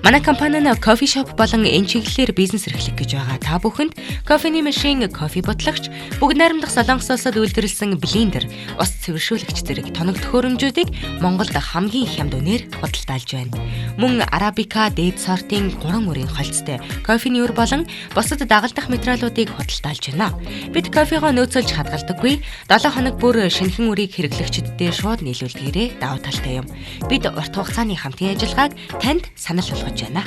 Манай компани нь кофе шоп болон энэ чиглэлээр бизнес эрхлэх гэж байгаа та бүхэнд кофений машин, кофе бутлагч, бүгд найрамдах Солонгос улсад үйлдвэрлэсэн блендер, ус цэвэршүүлэгч зэрэг тоног төхөөрөмжүүдийг Монголд хамгийн хямд үнээр худалдаалж байна. Мөн арабика дээд сортын 3 өрийн холцтой кофений үр болон бусад дагалдах материалуудыг худалдаалж байна. Бид кофегоо нөөцөлж хадгалдаггүй. 7 хоног бүр шинэхэн үрийг хэрэглэгчдэд шууд нийлүүлдгээрээ давуу талтай юм. Бид урт хугацааны хамтын ажиллагааг танд санал болгож байна.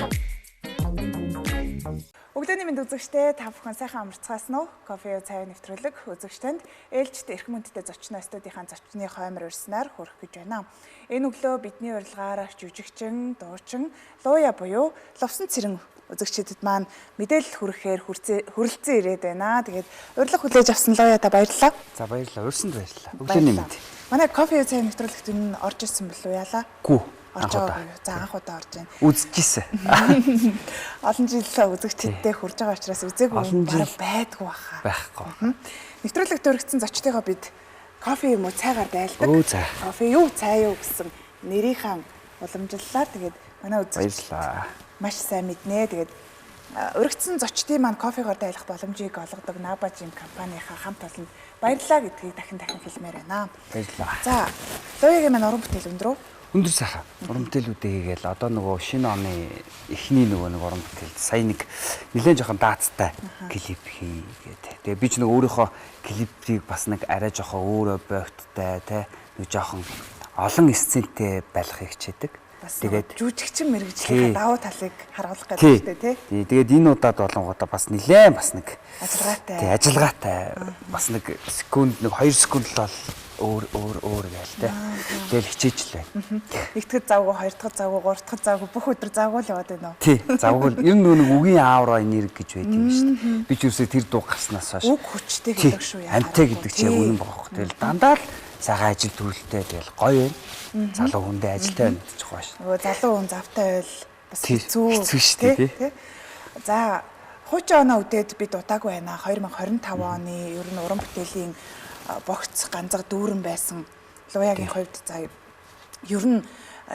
Өглөөний мэнд үзэгчдээ, та бүхэн сайхан амарцгаасан уу? Кофе цай нэвтрүүлэг үзэгч танд ээлжит эрхэм хүндтэй зочноо студийнхаа зочны хоймор урьснаар хүрэх гэж байна. Энэ өглөө бидний урилгаар жүжигчин, дуучин Луя буюу Лувсан Цэрэн үзэгчдэд маань мэдээлэл хүргэхээр хүрэлцэн ирээд байна. Тэгээд урилга хүлээж авсан Луя, та баярлалаа. За, баярлалаа. Урьсанд баярлалаа. Өглөөний мэнд. Манай кофе цай нэвтрүүлэгт энэ орж ирсэн болов уу, яалаа? Гүү. Орж байгаагүй юу? За, анх удаа орж байна. Үзчихсэн. Олон жил үзэгчдэдтэй хүрж байгаа учраас үзээгүй Олон жил бараг байдгүй баха. Байхгүй. Нэвтрүүлэгт өргөцсөн зочдыгоо бид кофе юм уу цайгаар дайлдаг. Өө, за. Кофе юу, цай юу гэсэн нэрийнхаа уламжлалаар тэгээд манай үзэгч Баярлалаа. маш сайн мэднэ. Тэгээд өргөцсөн зочдын маань кофегоор дайлах боломжийг олгодог Наба Жим компанийнхаа хамт олонд баярлалаа гэдгийг дахин дахин хэлмээр байна. Баярлалаа. За, Луягийн маань уран бүтээл өндөр үү? Өндөр сайхан. Уран бүтээлүүдээ хийгээл одоо нөгөө шинэ оны эхний нөгөө нэг уран бүтээл сая нэг нэлээд жоохон даацтай клип хийгээд. Тэгээ би ч нөгөө өөрийнхөө клипийг бас нэг арай жоохон өөрөө бойттой те нэг жоохон олон сцентэй байлгахыг хичээдэг. Бас Тэгээд жүжигчин мэргэжлийн давуу талыг харуулах гэдэг тий. шүү дээ, тий? Тий, тэгээд энэ удаад болонгуудаа бас нэлээд бас нэг Ажиллагаатай. Тий, ажиллагаатай. Бас нэг секунд, нэг 2 секунд л бол өөр өөр өөр гээл те. Тэгэл хичээж л байна. Нэг дахь завгүй, хоёр дахь завгүй, гурав дахь завгүй, бүх өдөр завгүй л яваад байна уу? Тий, завгүй л. Ер нь нөгөө нэг үгийн аавра энерги гэж байдаг юм шүү дээ. Би ч юусоо тэр дуу гарснаас хойш Үг хүчтэй Тий, гэдэг шүү яа. Амтай гэдэг чи яг үнэн байгаа хөх. Тэгэл дандаа л сайхан ажил төрөлтэй, тэгэл гоё юм. Залуу хүндээ ажилтай байна гэж байгаа шүү. Нөгөө залуу хүн завтай байл бас Тий, хэцүү. хэцүү шүү дээ, тий. тий. За, хуучин оноо үдээд бид удаагүй байна. 2025 оны ер нь уран бүтээлийн богц ганцаг дүүрэн байсан Луягийн хувьд, за, ер нь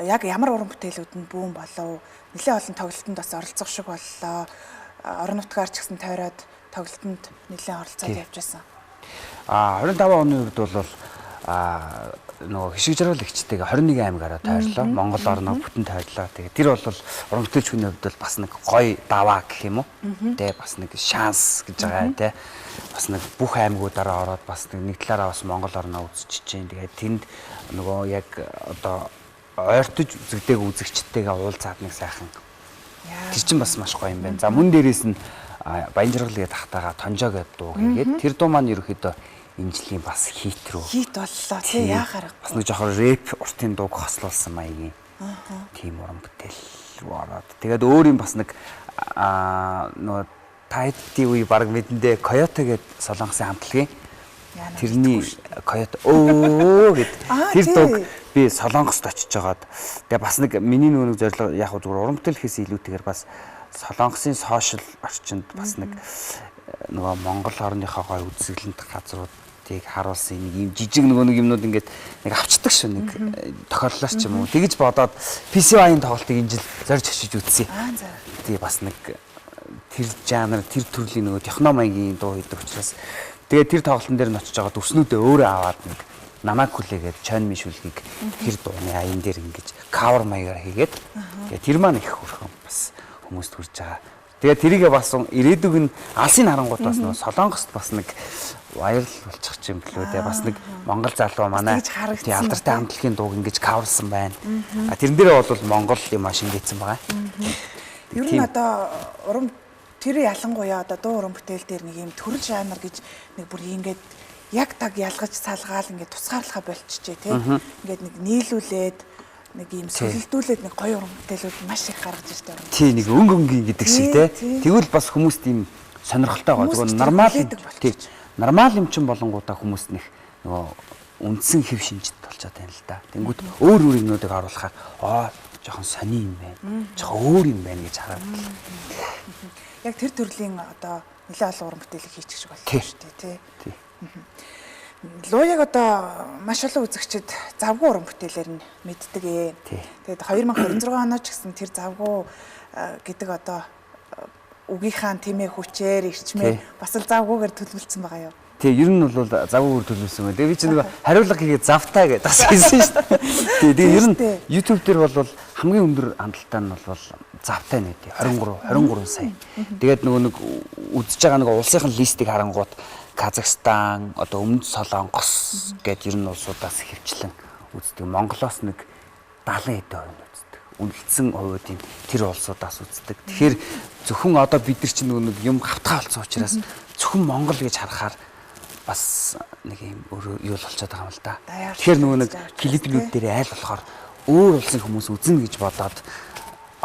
яг ямар уран бүтээлүүд нь бүүн болов? Нэлээд олон тоглолтод бас оролцох шиг боллоо. Орон нутгаар ч гэсэн тойроод тоглолтод нэлээд оролцоод Тий. явж байсан. А 25 оны үед бол нөгөө хишиг жаргал эгчтэйгээ 21 аймгаараа тойрлоо. Монгол орноо бүтэн тойрлоо. Тэгээ тэр бол уран бүтээлч хүний хувьд бол бас нэг гоё даваа гэх юм уу? Тэ бас нэг шанс гэж байгаа, тэ. Бас нэг бүх аймагуудаараа ороод бас нэг талаараа бас Монгол орноо үзчихэж чинь. Тэгээд тэнд нөгөө яг одоо ойртож үзэгдээг үзэгчтэйгээ уулзаад нэг сайхан Яа. Тэр чинь бас маш гоё юм байна. За, мөн дээрээс нь Баян жаргал гэдэг тахтаага Тонжоо гэдэг дуу хийгээд, тэр дуу маань ерөөхдөө энэ жилийн бас хит рүү. Хит боллоо, тий, яа харахгүй. Бас нэг жоохон рэп уртын дууг хослуулсан маягийн. Тийм уран бүтээл рүү ороод. Тэгээд өөр юм бас нэг нөгөө тайдын үе баг мэдэндээ Coyote гэдэг Солонгосын хамтлагийн Яа, тэрний Coyote өө гэд Аа, тэр тий. дууг би Солонгост очиж жагаад, тэгээ бас нэг миний нөгөө нэг зорилго яг хөө зүгээр уран бүтээл хийхээс илүүтэйгээр бас Солонгосын social орчинд бас нэг нөгөө Монгол орныхоо гой үзэсгэлэнт газруудыг харуулсан нэг юм жижиг нөгөө нэг юмнууд ингээд нэг авчдаг шүү, нэг тохиоллоос ч юм уу, тэгж бодоод PCY-ын тоглолтыг энэ жил зорж очиж үзсэн. Аа, за. Тий, бас нэг тэр жанр, тэр төрлийн нөгөө техно маягийн дуу хийдэг учраас тэгээд тэр тоглолтын дээр нь очиж байгаа дүрснүүдээ өөрөө аваад нэг Намакулэ гэдэг Чойн шүлгийг тэр дууны аян дээр ингэж cover маягаар хийгээд, тэгээд тэр маань их хөрхөн бас хүмүүст хүрж байгаа. Тэгээд тэрийгээ бас ирээдүг нь алсын харангуут бас нөгөө Солонгост бас нэг viral болчих юм билүү те, бас нэг Монгол залуу манай тэгж харагдсан тий алдартай тий. хамтлагийн дууг ингэж cover-сан байна. А тэрэн дээрээ бол Монгол юм шингээсэн байгаа. Ер нь Тийм. одоо уран тэр ялангуяа одоо дуу уран бүтээл дээр нэг юм төрөл жанр гэж нэг бүр ингээд яг таг ялгаж салгаал ингээд тусгаарлахаа болчихжээ, тий. Ингээд нэг нийлүүлээд, нэг юм сөлөлдүүлээд нэг гоё уран бүтээлүүд маш их гаргаж ирдэг уран. Тий, нэг өнгө өнгийн гэдэг шиг Тий, те. тий. Тэгвэл бас хүмүүст ийм сонирхолтой байгаа. Хүмүүс Зүгээр ч тэр нормал хүлээдэг тий. болчих. Нормал юм чин болонгуудаа хүмүүс нэх нөгөө үндсэн хэв шинжит болчиход байна л да. Тэнгүүт өөр өөр юмнуудыг оруулахаар аа жоохон сони юм байна. Жоохон өөр юм байна гэж хараад. Яг тэр төрлийн одоо нэлээд олон уран бүтээлийг хийчих шиг боллоо Тий. шүү дээ, тий. Тий. Луяг одоо маш олон үзэгчид завгүй уран бүтээлээр нь мэддэг ээ. Тэгээд 2026 оноо ч гэсэн тэр завгүй гэдэг одоо үгийнхаа тэмээ хүчээр эрчмээр бас л завгүйгээр төлөвлөсөн байгаа юу? Тий, ер нь бол завгүйгээр төлөвлөсөн байна. Тэгээ би чи нөгөө хариулга хийгээд завтай гэдээ бас хэлсэн шүү дээ. Тий, тэгээ ер нь YouTube дээр бол хамгийн өндөр хандалттай нь бол завтай нэг 23 сая. Тэгээд нөгөө нэг үзэж байгаа нөгөө улсынхын листийг харангуут Казахстан, одоо Өмнөд Солонгос гээд ер нь улсуудаас хөвчлэн үздэг. Монголоос нэг 70 хэдэн хувь нь үздэг. Үнэлсэн хувиудын тэр улсуудаас үздэг. Тэгэхээр зөвхөн одоо бид нар чинь нөгөө нэг юм хавтгаа болсон учраас зөвхөн Монгол гэж харахаар бас нэг юм өөр юу л болчиход байгаа юм л да. Тэгэхээр нөгөө нэг клипнүүд дээр айл болохоор өөр улсын хүмүүс үзнэ гэж бодоод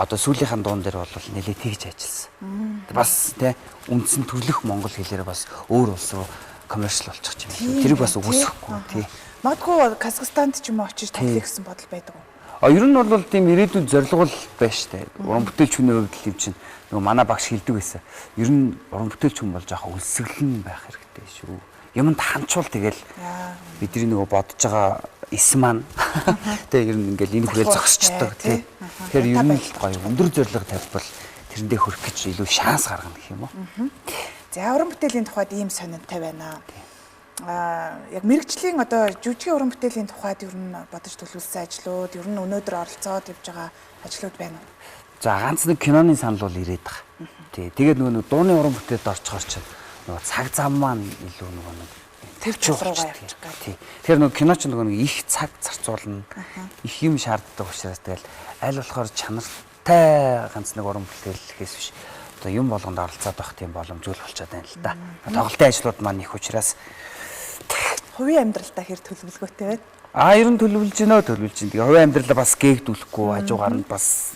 одоо сүүлийнхэн дуун дээр бол нэлээ тэгж ажилласан. Бас тий үндсэн төрлөх монгол хэлээр бас өөр улс руу коммершл болчих юм шиг. Тэрийг бас үгүйсэхгүй тий. Магадгүй Казахстанд ч юм уу очиж тоглох гэсэн бодол байдаг уу? А ер нь бол тийм ирээдүйн зорилго л байна штэ. Уран бүтээлч хүний хувьд л юм чинь нөгөө манай багш хэлдэг байсан. Ер нь уран бүтээлч хүн бол жоохон өлсгөлэн байх хэрэгтэй шүү. Юмд ханчвал тэгэл бидний нөгөө бодож байгаа эс маань тэгээ ер нь ингээл энэ хүрэл зогсчдөг тий. Тэгэхээр ер нь л гоё өндөр зорилго тавьбал тэрэндээ хүрэх гэж илүү шанс гаргана гэх юм уу. За уран бүтээлийн тухайд ийм сонинтай байна. Яг мэрэгжлийн одоо жүжигийн уран бүтээлийн тухайд ер нь бодож төлөвлөсөн ажлууд, ер нь өнөөдөр оролцоод явж байгаа ажлууд байна уу? За ганц нэг киноны санал бол ирээд байгаа. Тий. Тэгээд нөгөө дууны уран бүтээлд орчхоор чинь нөгөө цаг зам маань илүү нөгөө нэг тэр чиг рүүгээ явчих гал. Тий. Тэгэхээр нөгөө кино ч нөгөө нэг их цаг зарцуулна. Их юм шаарддаг учраас тэгэл аль болохоор чанартай ганц нэг уран бүтээл гэхээс биш одоо юм болгонд оролцоод байх тийм боломжгүй болчиход байна л да. Тоглолтын ажлууд маань их учраас хувийн амьдралдаа хэр төлөвлөгөөтэй байна? А ер нь төлөвлөж гинөө төлөвлөж гин. Тэгээ хувийн амьдралаа бас гээгдүүлэхгүй хажуугаар нь бас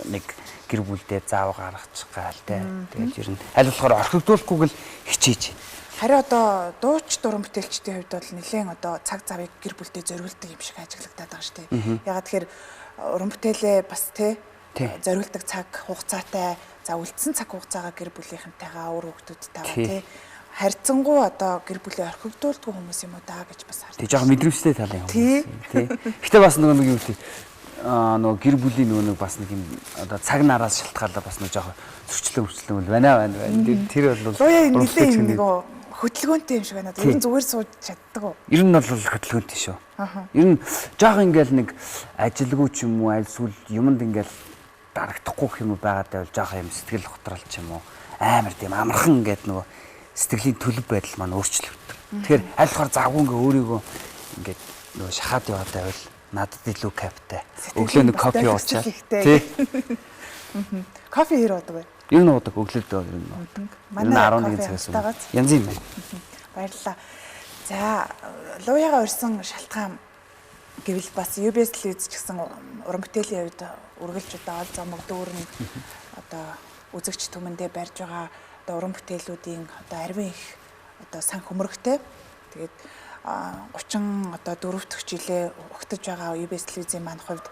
нэг гэр бүлдээ заав гаргачих гал те. Тэгэл ер нь аль болохоор орхигдуулахгүйг л хичээж байна. Харин одоо дууч уран бүтээлчдийн хувьд бол нэлээд одоо цаг завыг гэр бүлдээ зориулдаг юм шиг ажиглагдаад байгаа шүү дээ. Ягаад тэгэхээр уран бүтээлээ бас те зориулдаг цаг хугацаатай, за үлдсэн цаг хугацаагаа гэр бүлийнхэнтэйгээ, үр хүүхдүүдтэйгээ те харьцангуй одоо гэр бүлээ орхигдуулдгүй хүмүүс юм уу даа гэж бас хардаг. Тэг жоохон мэдрэмжтэй талын хүмүүс тий. Гэтэ бас нөгөө нэг юу гэдэг нөгөө гэр бүлийн нөгөө нэг бас нэг юм одоо цаг нараас шалтгаалаад бас нэг жоохон зөрчлөн өвчлөн бол байна байна. Тэр бол луяа нэлээд юм нөгөө хөдөлгөөнтэй юм шиг байна. Ер нь зүгээр сууж чаддаг уу? Ер нь бол хөдөлгөөнтэй шүү. Ер нь жоохон ингээл нэг ажилгүй ч юм уу аль сүл юмд ингээл дарагдахгүй гэх юм уу байгаад байвал жоохон юм сэтгэл готрол ч юм уу амар тийм амархан ингээд нөгөө сэтгэлийн төлөв байдал маань өөрчлөгддөг. Тэгэхээр аль болохоор завгүй ингээ өөрийгөө ингээд нөгөө шахаад яваад байвал надад илүү каптай. Өглөө нэг кофе уучаа. Тий. Кофе хэр уудаг вэ? Ер нь уудаг, өглөөдөө ер нь уудаг. Манай 11 цагаас өмнө. Янз юм байна. Баярлалаа. За, луяга урьсан шалтгаан гэвэл бас UBS телевиз ч гэсэн уран бүтээлийн хувьд үргэлж одоо ол зомог дүүрэн одоо үзэгч түмэндээ барьж байгаа одоо уран бүтээлүүдийн одоо арвин их одоо сан хөмрөгтэй. Тэгээд 30 одоо 4 дахь жилээ угтаж байгаа UBS телевизийн маань хувьд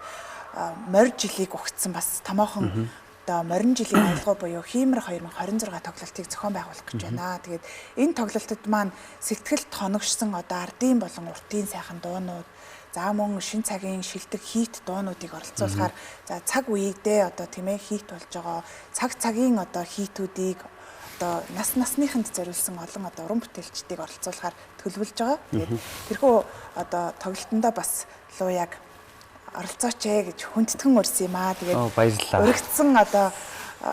морь жилийг угтсан бас томоохон одоо морин жилийн аялгау буюу Хиймэр 2026 тоглолтыг зохион байгуулах гэж байна. Тэгээд энэ тоглолтод маань сэтгэл тоногшсон одоо ардын болон уртын сайхан дуунууд, за мөн шин цагийн шилдэг хийт дуунуудыг оролцуулахаар за цаг үеидээ одоо тийм хийт болж байгаа цаг цагийн одоо хийтүүдийг одоо нас насныханд зориулсан олон одоо уран бүтээлчдийг оролцуулахаар төлөвлөж байгаа. Тэгээд тэрхүү одоо тоглолтондоо бас луяг оролцооч ээ гэж хүндэтгэн урьсан юм аа. Тэгээд баярлалаа. Уригдсан одоо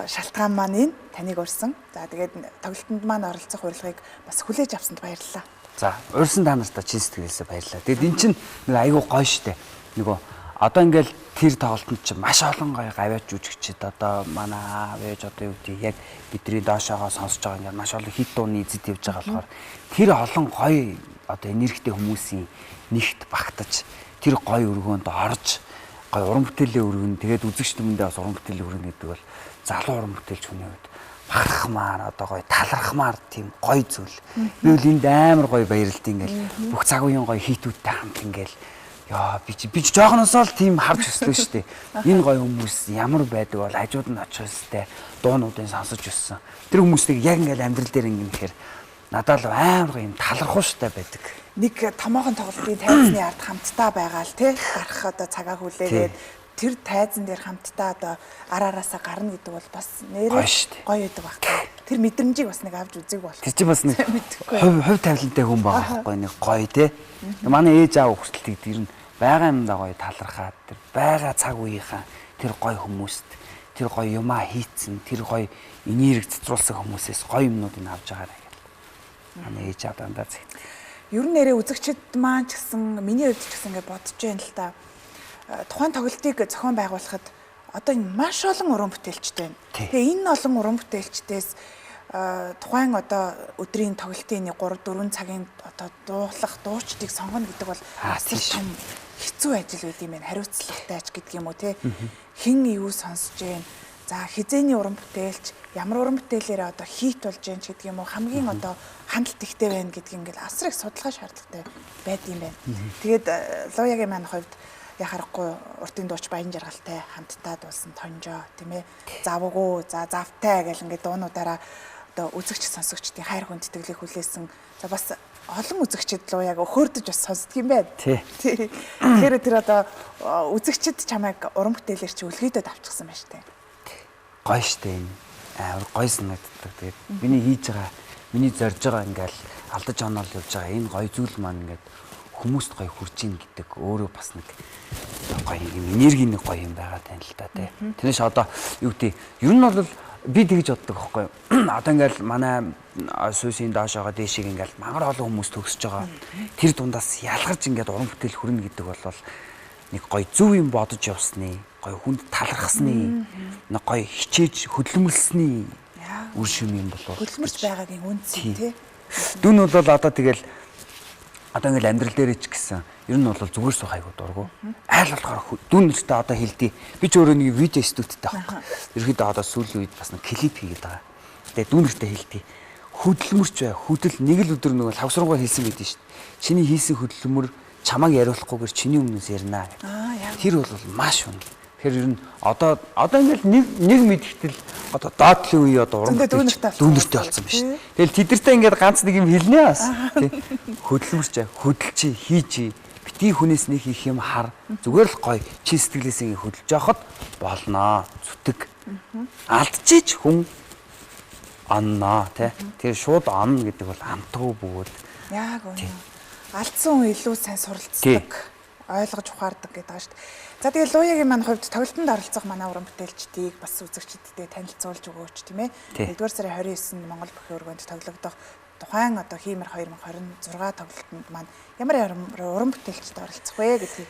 шалтгаан маань энэ таныг урьсан. За тэгээд тоглолтонд маань оролцох урилгыг бас хүлээж авсанд баярлалаа. За урьсан та нартай чин сэтгэлээсээ баярлалаа. Тэгээд эн чинь нэг айгүй гоё штэ. Нөгөө одоо ингээл тэр тоглолтод чинь маш олон гоё гавьяач жүжигчд одоо манай аав ээж одоо юу гэдэг яг бидний доошоогоо сонсож байгаа ингээд маш олон хит дууны эзэд явж байгаа болохоор тэр олон гоё одоо энергитэй хүмүүсийн нэгт багтаж тэр гоё өргөөнд орж гоё уран бүтээлийн өргөн тэгээд үзэгч түмэндээ бас уран бүтээлийн өргөн гэдэг бол залуу уран бүтээлч хүний хувьд бахархмаар одоо гоё талархмаар тийм гоё зүйл. Би бол энд амар гоё баярлалт ингээл бүх цаг үеийн гоё хитүүдтэй хамт ингээл яа би чи жоохноосоо л тийм харж өслөө шүү дээ. Энэ гоё хүмүүс ямар байдаг бол хажууд нь очих өстэй дуунуудын сонсож өссөн. Тэр хүмүүсийг яг ингээл амьдрал дээр ингэн гэхээр Надад л амар гоё юм талархууштай байдаг. Нэг томоохон тоглолтын тайзны ард хамтдаа байгаа л тий гарах одоо цагаа хүлээгээд тэр тайзан дээр хамтдаа одоо ар араасаа гарна гэдэг бол бас нэрээ гоё байдаг баг. Тэр мэдрэмжийг бас нэг авч үзег бол. Тэр чинь бас нэг хувь тавилантай хүн байгаа байхгүй нэг гоё тий. Манай ээж аав хүртэл тэр нь байгаа юмдаа гоё талархаад тэр байгаа цаг үеийнхаа тэр гоё хүмүүст тэр гоё юмаа хийцэн тэр гоё энерги цэцруулсан хүмүүсээс гоё юмнуудыг авч байгаарай гэл. Манай ээж аав дандаа зэгт. Ер нь нэрээ үзэгчд маань ч гэсэн миний хувьд ч гэсэн ингэ бодож байна л та. Тухайн тоглолтыг зохион байгуулахад одоо энэ маш олон уран бүтээлчтэй байна. Тэгээ энэ олон уран бүтээлчдээс тухайн одоо өдрийн тоглолтын 3 4 цагийн одоо дуудлах дуучдыг сонгоно гэдэг бол асар том хэцүү ажил байд юм байна. Хариуцлагатай ч гэдэг юм уу те. Хэн юу сонсож гэн. За хизээний уран бүтээлч ямар уран бүтээлээрээ одоо хийт болж гэн ч гэдэг юм уу хамгийн одоо хандлт ихтэй байна гэдг ингээл асар их судалгаа шаардлагатай байд юм байна. Тэгээд Луягийн маань хувьд яхаарахгүй уртын дууч Баян Жаргалтай хамтдаа дуулсан Тонжоо тийм ээ. Завгүй за завтай гэл ингээд дуунуудаараа одоо үзэгч сонсогчдын хайр хүндэтгэлийг хүлээсэн. За бас олон үзэгчид Луяг өхөөрдөж бас сонсдөг юм байна. Тэгэхээр тэр одоо үзэгчид чамайг уран бүтээлээр чи өлгийдөд авчихсан байна штэ. Гоё штэ энэ. Амар гоё санагддаг. Тэгээд миний хийж байгаа, миний зорж байгаа ингээл алдаж оноол явж байгаа энэ гоё зүйл маань ингээд хүмүүст гоё хүрч ийн гэдэг өөрөө бас нэг гоё юм энергийн нэг гоё юм байгаа тань л да тий. Тэрнээс одоо юу гэдэг ер нь бол би тэгж боддог байхгүй юу. Одоо ингээл манай сүйсийн доошоогоо дээшийг ингээл мангар олон хүмүүс төгсөж байгаа. Тэр дундаас ялгарч ингээд уран бүтээл хүрнэ гэдэг бол нэг гоё зөв юм бодож явсны, гоё хүнд талархсны, нэг гоё хичээж хөдөлмөрлсөний үр шим юм болов. Хөдөлмөрч байгаагийн үнц тий. Дүн бол одоо тэгэл одоо ингээл амьдрал дээр ч гэсэн ер нь бол зүгээр суух айгуу дургу. Айл болохоор дүн нэртэй одоо хэлдий. Би ч өөрөө нэг видео студидтэй байхгүй. Ерөнхийдөө одоо сүүлийн үед бас нэг клип хийгээд байгаа. Тэгээ дүн нэртэй хэлдий. Хөдөлмөрч бай. Хөдөл нэг л өдөр нөгөө лавсруугаа хэлсэн байдэн шүү дээ. Чиний хийсэн хөдөлмөр чамайг яриулахгүйгээр чиний өмнөөс ярина гэх. Тэр бол маш үнэ. Тэгэхээр ер нь одоо ингээл нэг мэдгэтэл одоо доотлын үе одоо уран дүүнертэй болсон биш. Тэгэл тэдэртэй ингээд ганц нэг юм хэлнэ бас. Тий. Хөдөлмөрч хөдөлчи хийчи битгий хүнээс нэг их юм хар зүгээр л гоё чи сэтгэлээсээ хөдөлж явахад болноо. Зүтг. Алдчихич хүн онноо тий. Тэр шууд онно гэдэг бол амтгүй бөгөөд. Яг үнэ. Алдсан хүн илүү сайн суралцдаг, ойлгож ухаардаг гэдэг байгаа шүү дээ. За тэгээ Луягийн маань хувьд тоглолтод оролцох манай уран бүтээлчдийг бас үзэгчдэдээ танилцуулж өгөөч тийм ээ. 1-р сарын 29-нд Монгол бүхий өргөнд тоглогдох тухайн одоо Хиймэр 2026 тоглолтод маань ямар ямар уран бүтээлчд оролцох вэ гэдгийг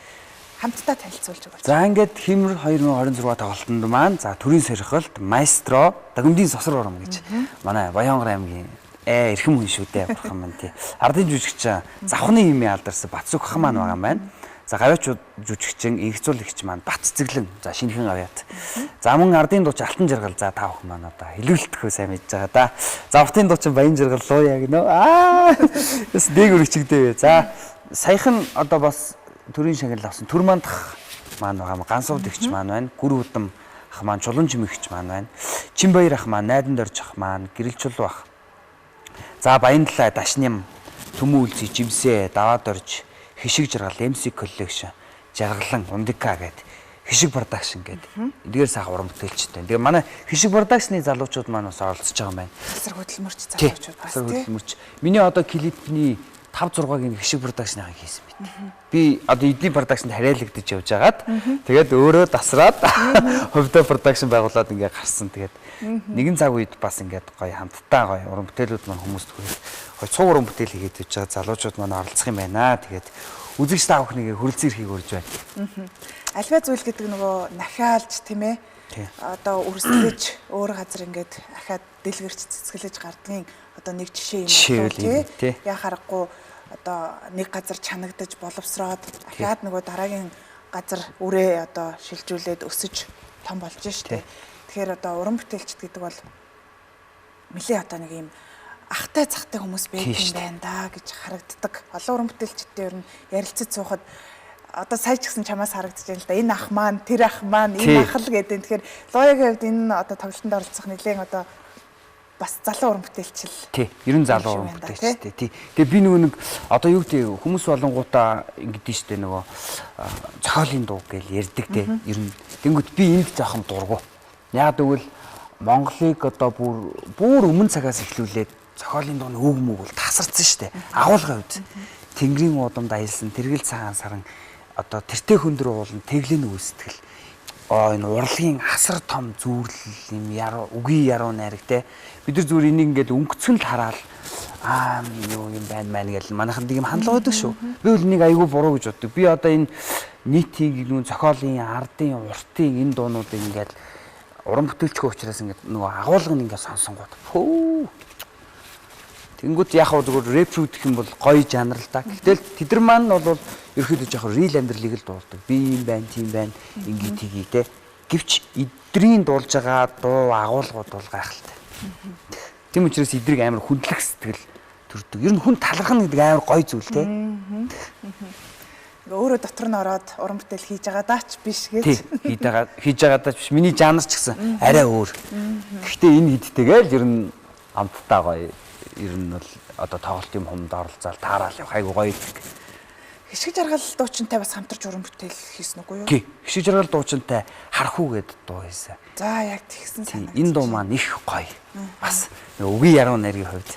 хамтдаа танилцуулж өгөөч. За ингээд Хиймэр 2026 тоглолтод маань за төрийн сорилт маэстро Дагмдын сосор урам гэж манай Баянгар аймгийн эрхэм хүн шүү дээ бурхан маань тий. Ардын жүжигчин завхны хэмээн алдарсан Батсүх ах маань байгаа юм байна. За гавьяач жүжигчин инх зул ихч маань Бат Цэцэглэн за шинэхэн гавьяат. За мөн ардын дууч Алтан Жаргал за та бүхэн маань одоо хэлүүлдэхөө сайн мэдж байгаа да. За уртын дуучин Баян Жаргал Луяа гэнэ. Аа бас дээг өргөчгдээ. За саяхан одоо бас төрийн шагнал авсан Төр мандах маань байгаа юм. Гансууд ихч маань байна. Гүр удам ах маань Чулуун чимэгч маань байна. Чинбаяр ах маань Найдан дорж ах маань Гэрэл чулуу ах. За Баянлаа Дашням Төмөн үлзий Жимсээ Даваад орж Хишиг жаргал MC collection жаргалан Ундика гэдэг Хишиг production гэдэг. Эдгээр сайхан уран бүтээлчтэй. Тэгээ манай Хишиг production-ы залуучууд маань бас оролцож байгаа юм байна. Асар хөдөлмөрч залуучууд бас тий. Хөдөлмөрч. Миний одоо клипний 5 6-ыг Хишиг production-ыг хийсэн байт. Би одоо эдний production-д хариалагдаж явж хагаад тэгээд өөрөө дасраад хувьдаа production байгуулад ингээ гарсан. Тэгээд нэгэн цаг үед бас ингээд гоё хамтдаа гоё уран бүтээлүүд маань хүмүүст хүрээд гоё цуг уран бүтээл хийгээд явж байгаа залуучууд маань оролцох юм байна. Тэгээд үзэгч та бүхнийг хүрэлцэн ирэхийг урьж байна. Альва зүйл гэдэг нөгөө нахиалж тийм ээ. Одоо өрсөлдөж өөр газар ингээд ахаад дэлгэрч цэцгэлэж гардгийн одоо нэг жишээ юм болов тий. Яа харахгүй одоо нэг газар чанагдаж боловсроод ахаад нөгөө дараагийн газар үрээ одоо шилжүүлээд өсөж том болж штэ. Тэгэхээр одоо уран бүтээлчд гэдэг бол нэлээ одоо нэг юм ахтай захтай хүмүүс байдаг юм байна да гэж харагддаг. Олон уран бүтээлчдтэй ер нь ярилцаж суухад одоо сая ч гэсэн чамаас харагдаж байна л да. Энэ ах маань, тэр ах маань, энэ ах л гэдэг. Тэгэхээр Луягийн хувьд энэ одоо тоглолтод оролцох нэлээд одоо бас залуу уран бүтээлч л. Тий, ер нь залуу уран бүтээлч тий. Тий. Тэгээ би нөгөө нэг одоо юу гэдэг хүмүүс болонгуудаа ингэдэж штэ нөгөө зохиолын дуу гэж ярьдаг те. Ер нь тэнгүүт би энд жоохон дургу. Яг гэвэл Монголыг одоо бүр өмнө цагаас эхлүүлээд зохиолын дууны үг мүг бол тасарсан штэ. Агуулгын хувьд Тэнгэрийн уудамд аялсан тэргэл цагаан саран одоо тэртээ хөндөр уулан тэглэн үүстгэл энэ урлагийн асар том зүүрлэл юм яруу үгийн яруу найраг те. Бид нар зүгээр энийг ингээд өнгөцгөн л хараал аа юу юм байна маань гэл манайхан нэг юм хандлага байдаг шүү. Би бол энийг айгүй буруу гэж боддог. Би одоо энэ нийтийн нүүн зохиолын ардын уртын энэ дуунуудыг ингээд уран бүтээлчгүй учраас ингээд нөгөө агуулга нь ингээд сонсонгууд пөө. Тэнгүүт яг хөө зүгээр рэп гэх юм бол гоё жанр л да. Гэтэл тэд нар маань бол ерөөхдөө жоохон рил амьдралыг л дуулдаг. Би юм байна, тийм байна, ингээ тгий те. Гэвч эдрийн дуулж байгаа дуу агуулгууд бол гайхалтай. Тийм учраас эдрийг амар хүндлэх сэтгэл төрдөг. Ер нь хүн талархна гэдэг амар гоё зүйл те. Өөрөө дотор нь ороод уран бүтээл хийж байгаа даач биш гэж. Хийж байгаа даач биш. Миний жанр ч гэсэн арай өөр. Гэхдээ энэ хэдтэйгээ л ер нь амттай гоё. Ер нь бол одоо тоглолт юм хумд оролцоол таараал явах айгу гоё гэдэг. Хишиг жаргал дуучинтай бас хамтарч уран бүтээл хийсэн үгүй юу? Тий. Хишиг жаргал дуучинтай Хархүү гэдэг дуу хийсэн. За яг тэгсэн санагдчих. Энэ дуу маань их гоё. Бас үгийн яруу найргийн хувьд.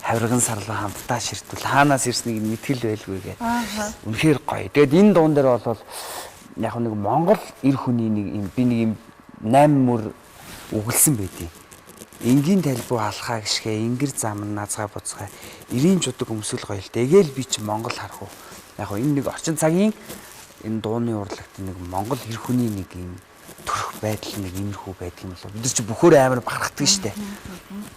Хавирган сарлаа хамтдаа ширтвэл хаанаас ирснийг мэтгэл байлгүй гэдэг. Үнэхээр гоё. Тэгээд энэ дуун дээр бол яг нэг Монгол эр хүний нэг юм би нэг юм 8 мөр үгэлсэн байдیں۔ Энгийн талбуу алхаа гიშгэ, ингэр зам назгаа буцгаа, эрийн жудаг өмсгөл гоёл. Тэгээл би чи Монгол харах уу. Яг гоо энэ нэг орчин цагийн энэ дууны урлагт нэг Монгол эр хүний нэг юм төрөх байдал нэг иймэрхүү байдаг юм болов. Бид нар чи бөхөөр амар бахархдаг штэ.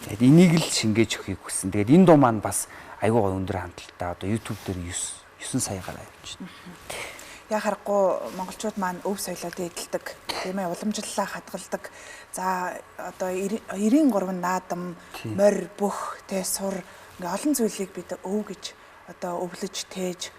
Тэгээд энийг л шингээж өгөхийг хүссэн. Тэгээд энэ дуу маань бас айгүй гоё өндөр хандлттай одоо YouTube дээр 9 сая гараа явж байна. Яа харахгүй монголчууд маань өв соёлоо дээдэлдэг, тийм ээ, уламжлалаа хадгалдаг. За одоо 93 наадам, морь, бөх, тэ сур ингээ олон зүйлийг бид өв гэж одоо өвлөж тээж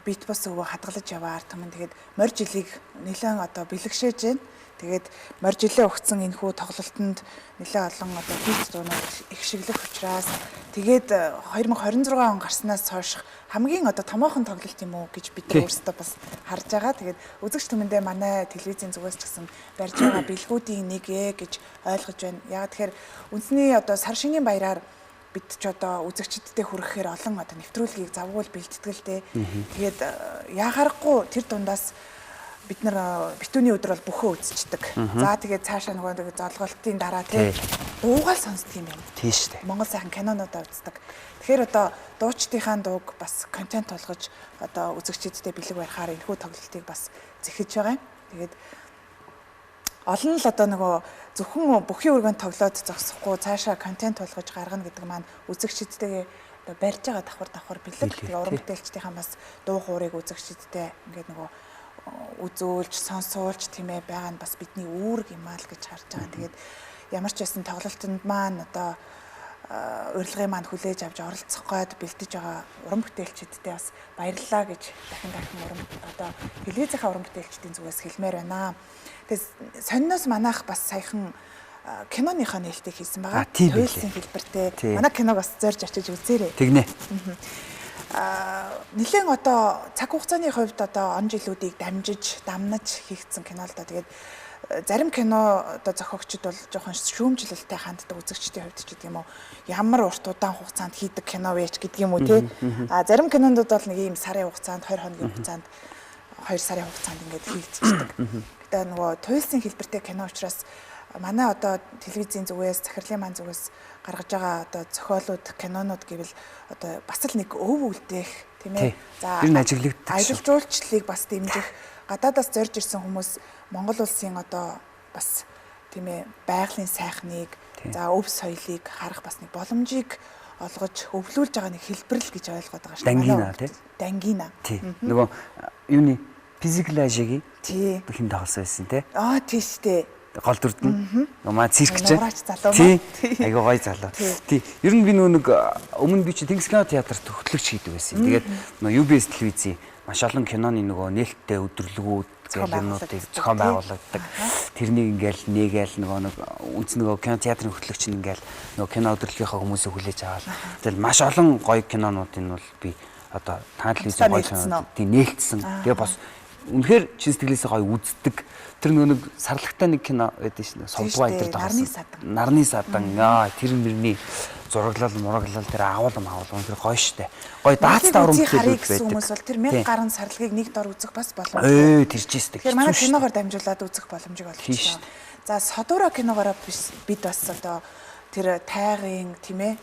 бит бус өвөө хадгалж яваар түмэн. Тэгээд морь жилийг нэлээд одоо бэлгшээж байна. Тэгээд морь жилээ өгсөн энэхүү тоглолтод нэлээд олон одоо хит дуунууд их шиглэх учраас тэгээд 2026 он гарснаас хойш хамгийн одоо томоохон тоглолт юм уу гэж бид нар өөрсдөө бас харж байгаа. Тэгээд үзэгч түмэндээ манай телевизийн зүгээс ч гэсэн барьж байгаа бэлгүүдийн нэг ээ гэж ойлгож байна. Яг тэгэхээр үндэсний одоо сар шинийн баяраар бид ч одоо үзэгчдтэй хүрэхээр олон одоо нэвтрүүлгийг завгуул бэлтгэл дээ. Тэгээд яагарахгүй тэр дундаас бид нар битүүний өдөр бол бөхөө үзчихдэг. За тэгээд цаашаа нөгөө золголтын дараа тий дуугаал сонсдог юм байна. Тийм шүү дээ. Монгол сайхан кинонуудаа үздэг. Тэгэхээр одоо дуучдынхаа дууг бас контент болгож одоо үзэгчдтэй бэлэг барихаар энэхүү тоглолтыг бас зэхэж байгаа юм. Тэгээд олон л одоо нөгөө зөвхөн бүхий өргөнд тоглоод зогсохгүй цаашаа контент болгож гаргана гэдэг маань үзэгчдтэйгээ одоо барьж байгаа давхар бэлэг. Тэгээ уран бүтээлчдийнхаа бас дуу хуурыг үзэгчдтэй ингээд нөгөө үзүүлж, сонсуулж тийм ээ байгаа нь бас бидний үүрэг юм аа л гэж харж байгаа. Тэгээд ямар ч байсан тоглолтод маань одоо урилгын маань хүлээж авч оролцох гээд бэлтэж байгаа уран бүтээлчдтэй бас баярлалаа гэж дахин дахин уран одоо телевизийнхаа уран бүтээлчдийн зүгээс хэлмээр байна. Тэгээд сонноос манайх бас саяхан киноныхоо нээлтийг хийсэн байгаа. Туйлсын хэлбэртэй. Манай киног бас зорж очиж үзээрэй. Тэгнэ. Нэлээд одоо цаг хугацааны хувьд одоо он жилүүдийг дамжиж, дамнаж хийгдсэн кино л да. Тэгээд зарим кино одоо зохиогчид бол жоохон шүүмжлэлтэй ханддаг үзэгчдийн хувьд ч гэдэг юм уу. Ямар урт удаан хугацаанд хийдэг кино вэ ч гэдэг юм уу тий. А зарим кинондууд бол нэг ийм сарын хугацаанд, 20 хоногийн хугацаанд, 2 сарын хугацаанд ингээд хийгдчихдэг. Гэтэ нөгөө туйлсын хэлбэртэй кино учраас манай одоо телевизийн зүгээс, захирлын маань зүгээс гаргаж байгаа одоо зохиолууд, кинонууд гэвэл одоо бас л нэг өв үлдээх тийм ээ. За ер нь ажиглагддаг. Аялал жуулчлалыг бас дэмжих, гадаадаас зорж ирсэн хүмүүс Монгол улсын одоо бас тийм ээ байгалийн сайхныг, за өв соёлыг харах бас нэг боломжийг олгож өвлүүлж байгаа нэг хэлбэр л гэж ойлгоод байгаа шүү дээ. Дангина тий. Дангина. Тий. Нөгөө юуны физикал ажигийн тий хин тоглосон байсан тий. Аа тий шүү дээ. Гол дүрд нь. Маа цирк ч. Нуураач залуу. Тий. Айгуу гоё залуу. Тий. Ер нь би нөгөө нэг өмнө би чи Тэнгис кино театрт хөтлөгч хийдэг байсан. Тэгээд нөгөө UBS телевизийн маш олон киноны нөгөө нээлттэй өдөрлөгүүд, гэл юмнуудыг зохион байгуулагддаг. Тэрнийг ингээл нээгээл нөгөө нэг үнц нөгөө кино театрын хөтлөгч нь ингээл нөгөө кино өдөрлөгийнхөө хүмүүсийг хүлээж аваад тэгэл маш олон гоё кинонуудыг бол би одоо та телевизийн гоё кино тийм нээлтсэн. Тэгээ бас үнэхээр чин сэтгэлээсээ гоё үздэг. Тэр нөгөө нэг сарлагтай нэг кино байдаг шин совдгоо энэ төр тоглосон. Нарны садан. Яа, тэр мөрний зураглал мураглал тэр агуулм агуулм тэр гоё штэ. Гоё даацтай уран бүтээлүүд байдаг. Хүмүүс бол тэр 1000 гаруй сарлагыг нэг дор үзэх бас боломжтой. Ээ, тэр ч истэ. Тэгэхээр манай киногоор дамжуулаад үзэх боломжийг олгочлоо. За, Содура киногоороо бид бас одоо тэр тайгын тийм ээ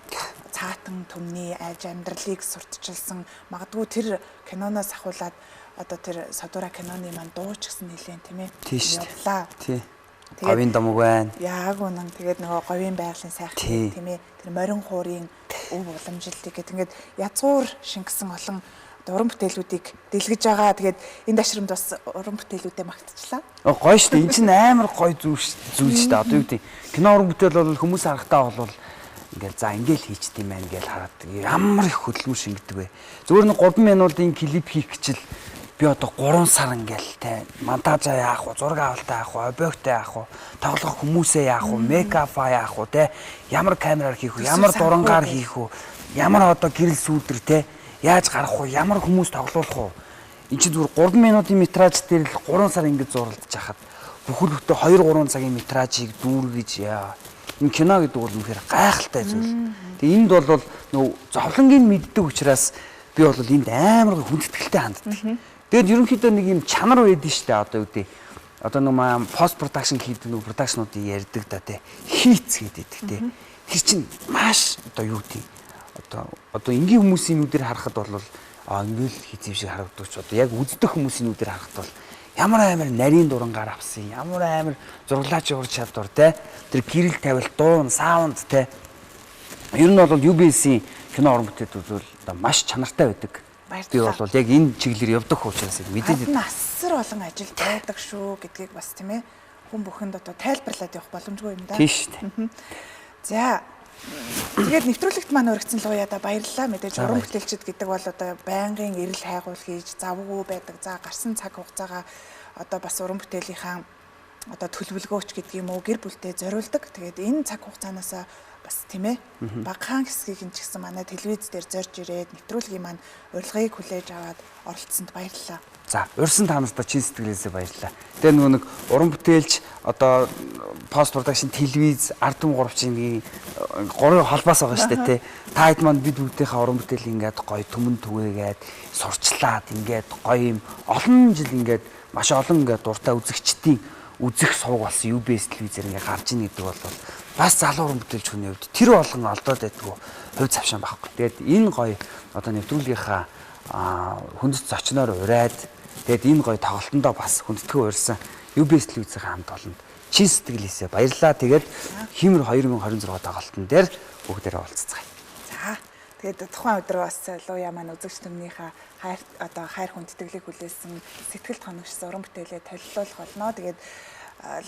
цаатан төмний аж амьдралыг сурталчилсан, магадгүй тэр киноноос ахуулаад одоо тэр Содура киноны маань дуу ч гэсэн нэлээд тийм ээ явлаа. Тий. Говийн домог байна. Яг үнэн. Тэгээд нөгөө говийн байгалийн сайхан тийм ээ тэр морин хуурын өв уламжлалтыг гэдэг ингээд язгуур шингэсэн олон уран бүтээлүүдийг дэлгэж байгаа. Тэгээд энэ дашрамд бас уран бүтээлүүдээ магтчихлаа. Гоё шүү дээ. Энд чинь амар гоё зүйл шүү дээ. Одоо юу гэдэг кино уран бүтээл бол хүмүүс харахтаа бол ингээл за ингээл хийчт юм байна гэж хараад ямар их хөдөлмөр шингэдэг вэ. Зүгээр нэг 3 минутын клип хийх гэж л би одоо 3 сар ингээл те монтажаа яах вэ, зураг авалтаа яах вэ, объектаа яах вэ, тоглох хүмүүсээ яах вэ, мейкапаа яах вэ, те ямар камераар хийх вэ, ямар дурангаар хийх вэ, ямар одоо гэрэл сүүдэр те яаж гарах вэ, ямар хүмүүс тоглуулах вэ. Энд чинь зүгээр 3 минутын метраж дээр л 3 сар ингэж зурлаж хахад бүхэл бүтэн 2 3 цагийн метражийг дүүргэж яа. Энэ кино гэдэг бол үнэхээр гайхалтай зүйл. Тэгээ энд бол нөгөө зовлонгийг мэддэг учраас би бол энд амар хүндэтгэлтэй ханддаг. Тэгээд ерөнхийдөө нэг юм чанар байдэн шүү дээ. Одоо юу гэдэг одоо нөгөө пост production хийдэг нөгөө production-уудыг ярьдаг да тий. Хийц гэдэг тий. Тэр чинь маш одоо юу гэдэг одоо энгийн хүмүүсийн нүдээр харахад бол ингээл хийц юм шиг харагддаг ч одоо яг үздэг хүмүүсийн нүдээр харахад бол ямар амар нарийн дурангаар авсан, ямар амар зураглаач ур чадвар тий. Тэр гэрэл тавилт, дуун, саунд тий. Ер нь бол UBS-ийн кино уран бүтээлүүд бол одоо маш чанартай байдаг. Би бол яг энэ чиглэлээр явдаг учраас мэдээд асар олон ажил байдаг шүү гэдгийг бас тийм ээ хүн бүхэнд одоо тайлбарлаад явах боломжгүй юм да. Тийм шүү дээ. За, тэгээд нэвтрүүлэгт маань өргөцсөн Луяада баярлалаа. Мэдээж уран бүтээлчд гэдэг бол одоо байнгын эрэл хайгуул хийж завгүй байдаг. За, гарсан цаг хугацаагаа одоо бас уран бүтээлийнхаа одоо төлөвлөгөөч гэдэг юм уу гэр бүлтэй зориулдаг. Тэгээд энэ цаг хугацаанаасаа бас тийм ээ багахан хэсгийг нь ч гэсэн манай телевиз дээр зорж ирээд нэвтрүүлгийн маань урилгыг хүлээж аваад оролцсонд баярлалаа. За, урьсан та нартай чин сэтгэлээсээ баярлалаа. Тэгээ нөгөө нэг уран бүтээлч одоо пост production телевиз ард түмэн 3-ын гурван холбоос байгаа шүү дээ тий. Та хэд маань бид бүгдийнхээ уран бүтээл ингээд гоё түмэн түгээгээд сурчлаад ингээд гоё юм олон жил ингээд маш олон ингээд дуртай үзэгчдийн үзэх сувг болсон UBS телевизээр ингээд гарч ийн гэдэг бол бас залуу уран бүтээлч хүний хувьд тэр болгон олдоод байдгүй хувь завшаан байхгүй. Тэгээд энэ гоё одоо нэвтрүүлгийнхаа хүндэт зочноор ураад тэгээд энэ гоё тоглолтондоо бас хүндэтгэн урьсан UBS телевизийн хамт олонд чин сэтгэлээсээ баярлалаа. Тэгээд Химэр 2026 тоглолтон дээр бүгдээрээ уулзцгаая. За, тэгээд тухайн өдөр бас Луяа маань үзэгч түмнийхээ хайр одоо хайр хүндэтгэлийг хүлээсэн сэтгэл тоногшсон уран бүтээлээ толилуулах болно. Тэгээд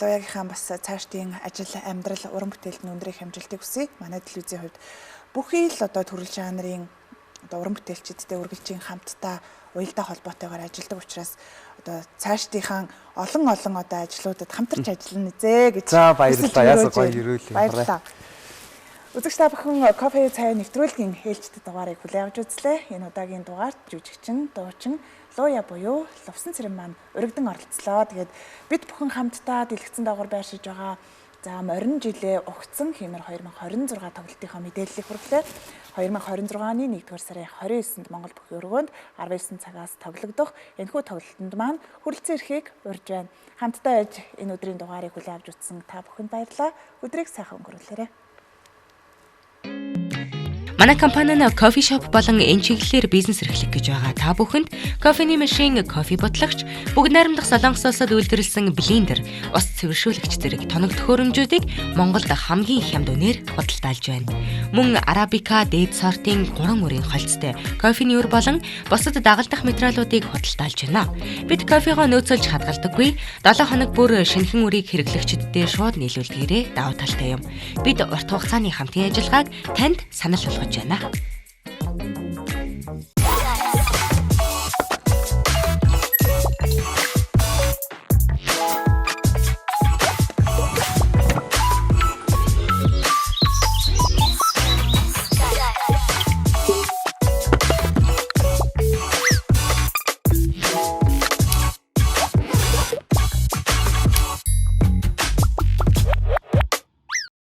Луягийнхаа бас цаашдын ажил амьдрал уран бүтээлд нь өндөр их амжилтыг хүсье. Манай телевизийн хувьд бүхий л одоо төрөл жанрын одоо уран бүтээлчдтэй үргэлжийн хамтдаа уялдаа холбоотойгоор ажилладаг учраас одоо цаашдынхаа олон олон одоо ажлуудад хамтарч ажиллана нэ гэж. За, баярлалаа. Яасан гоё ерөөл. Баярлалаа. Үзэгч та бүхэн кофе цай нэвтрүүлгийн ээлжтэй дугаарыг хүлээн авч үзлээ. Энэ удаагийн дугаарт жүжигчин, дуучин Луяа буюу Лувсан Цэрэм маань өргөдөн оролцлоо. Тэгээд бид бүхэн хамтдаа дэлгэцэн доогоор байршиж байгаа за морин жилээ угтсан Химэр 2026 тоглолтынхаа мэдээллийг хүргэлээ. 2026 оны 1-р сарын 29-нд Монгол бүхий өргөөнд 19 цагаас тоглогдох энэхүү тоглолтод маань хүрэлцэн ирэхийг урьж байна. Хамтдаа ээж энэ өдрийн дугаарыг хүлээн авч үзсэн та бүхэнд баярлалаа. Өдрийг сайхан өнгөрүүлээрэй. Манай компани нь кофе шоп болон энэ чиглэлээр бизнес эрхлэх гэж байгаа. Та бүхэнд кофений машин, кофе ботлогч, бүгд найрамдах Солонгос улсад үйлдвэрлэсэн блендер, ус цэвэршүүлэгч зэрэг тоног төхөөрөмжүүдийг Монголд хамгийн хямд үнээр худалдаалж байна. Мөн арабика дээд сортын 3 үрийн холцтой кофений үр болон бусад дагалдах материалуудыг худалдаалж байна. Бид кофегоо нөөцөлж хадгалдаггүй. 7 хоног бүр шинэхэн үрийг хэрэглэгчдэд шууд нийлүүлдгээрээ давуу талтай юм. Бид урт хугацааны хамтын ажиллагааг танд санал болгож байна.